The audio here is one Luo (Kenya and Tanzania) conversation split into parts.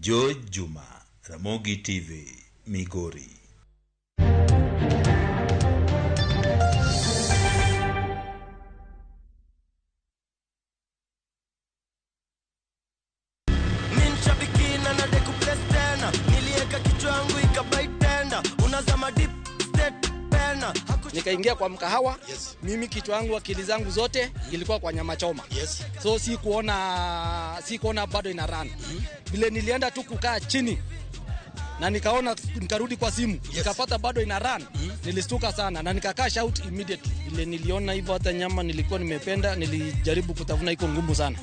George Juma, Ramogi TV, Migori. Nikaingia kwa mkahawa. Yes. Mimi kichwa yangu, akili zangu zote ilikuwa kwa nyama choma. Yes. So sikuona bado ina run. Vile nilienda tu kukaa chini na nikaona, nikarudi kwa simu. Yes. Nikapata bado ina run. Nilistuka sana na nika cash out immediately. Vile niliona hivyo, hata nyama nilikuwa nimependa, nilijaribu kutafuna, iko ngumu sana.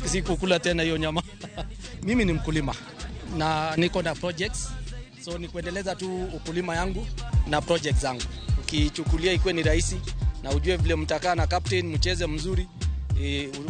Sikukula tena hiyo nyama. Mimi ni mkulima na niko na projects. So ni kuendeleza tu ukulima yangu na project zangu. Ukichukulia ikuwe ni rahisi na ujue vile mtakaa na captain mcheze mzuri,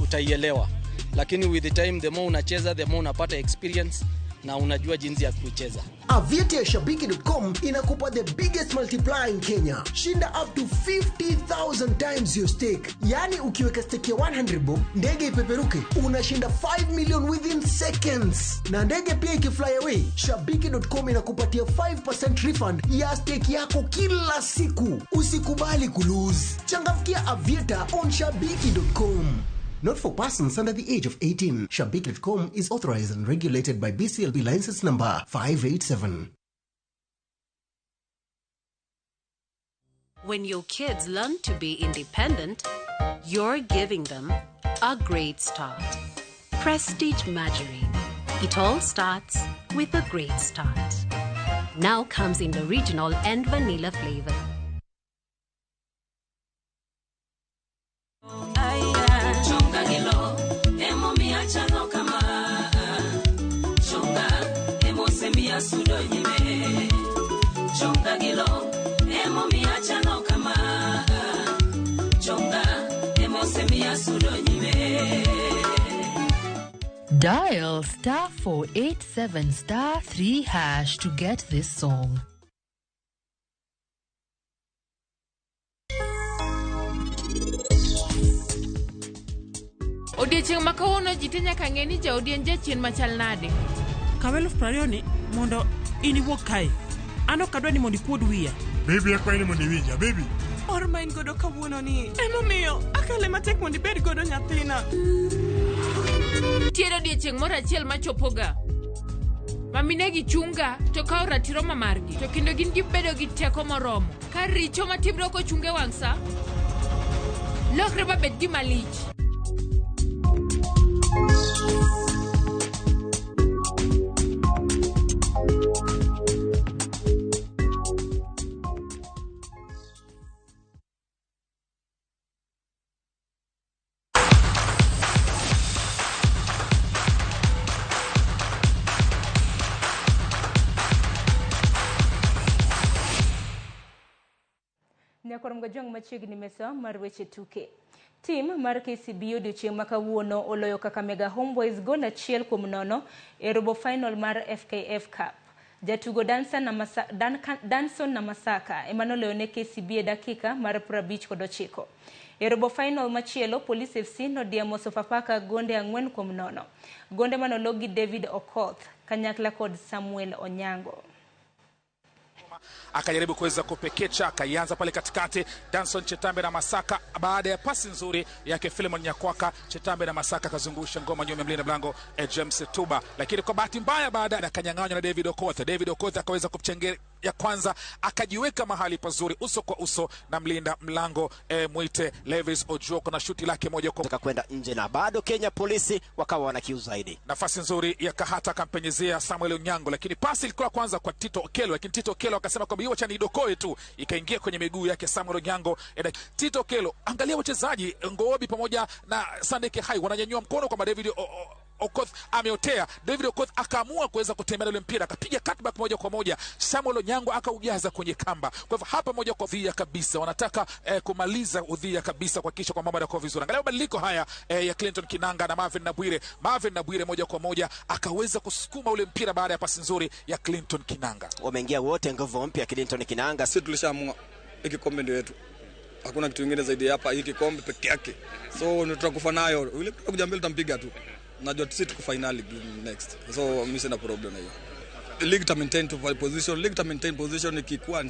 utaielewa. Lakini with the time, the more unacheza, the more unapata experience na unajua jinsi ya kuicheza. Aviator ya Shabiki.com inakupa the biggest multiplier in Kenya. Shinda up to 50,000 times your stake. Yani ukiweka stake ya 100 bob, ndege ipeperuke, unashinda 5 million within seconds. Na ndege pia ikifly away, Shabiki.com inakupatia 5% refund ya stake yako kila siku. Usikubali kulose. Changamkia Aviator on Shabiki.com. Not for persons under the age of 18. Shabiki.com is authorized and regulated by BCLB license number 587. When your kids learn to be independent, you're giving them a great start. Prestige Margarine. It all starts with a great start. Now comes in the original and vanilla flavor. Dial *487*3# to get this song. Odiechieng' ma kawuono ji te nyaka ng'e ni jaodi en jachien machal nade. Kaw 20,000 ni mondo in iwuog kae. An ok adwa ni mondo ikuod wiya. Baby, akwayi ni mondo iwinja, baby. Mor ma in godo kawuono ni emomiyo akale matek mondo ibed godo nyathina. Nitiere odiechieng' moro achiel machopoga. Maminegi chunga to kawo ratiro ma margi, to kendo gin gibedo gi teko moromo. Ka richo matimre ok ochung e wang' sa, lokre mabed gima lich. Nyakorom gajwang' machiegni mesa mar weche tuke. Tim mar KCB odiochieng' ma kawuono oloyo Kakamega Homeboys gol 1-0 e robo final mar FKF Cup. Jatugo Danson Namasaka ema noloyo ne KCB e dakika mar 59. E robo final machielo, Police FC nodiemo Sofapaka gonde 4-0. Gonde manologi gi David Okoth kanyakla kod Samuel Onyango. Akajaribu kuweza kupekecha, akaianza pale katikati Danson Chetambe na Masaka, baada ya pasi nzuri yake Philemon Nyakwaka, Chetambe na Masaka akazungusha ngoma nyuma mlinda mlango James Tuba, lakini kwa bahati mbaya baada akanyang'anywa na David Okoth. David Okoth akaweza kumchengea ya kwanza, akajiweka mahali pazuri uso kwa uso na mlinda mlango Mwite Levis Ojuok na shuti lake moja kwa kwenda nje, na bado Kenya Polisi wakawa wana kiu zaidi. Nafasi nzuri ya Kahata akampenyezea Samuel Onyango, lakini pasi ilikuwa kwanza kwa Tito Okello, lakini Tito Okello akasema kwamba hiyo acha nidokoe tu, ikaingia kwenye miguu yake Samuel Onyango. Tito Okello, angalia wachezaji Ngoobi pamoja na Sunday Kehai wananyanyua mkono kwamba David Okoth ameotea. David Okoth akaamua kuweza kutembea ule mpira, akapiga cutback moja kwa moja, Samuel Onyango akaujaza kwenye kamba. Kwa hivyo hapa moja kwa udhia kabisa, wanataka kumaliza udhia kabisa, kuhakikisha kwamba mambo yanakuwa vizuri. Angalia mabadiliko haya ya Clinton Kinanga na Marvin Nabwire. Marvin Nabwire moja kwa moja akaweza kusukuma ule mpira baada ya pasi nzuri ya Clinton Kinanga. Wameingia wote nguvu mpya Clinton Kinanga. Sisi tulishaamua hiki kombe ndio yetu. Hakuna kitu kingine zaidi hapa, hiki kombe peke yake. So tutakufa nayo. Yule kuja mbele tutampiga tu. Najua sisi tuko finali next. So mimi sina problem na hiyo. League ta maintain to position, league ta maintain position ikikuwa ni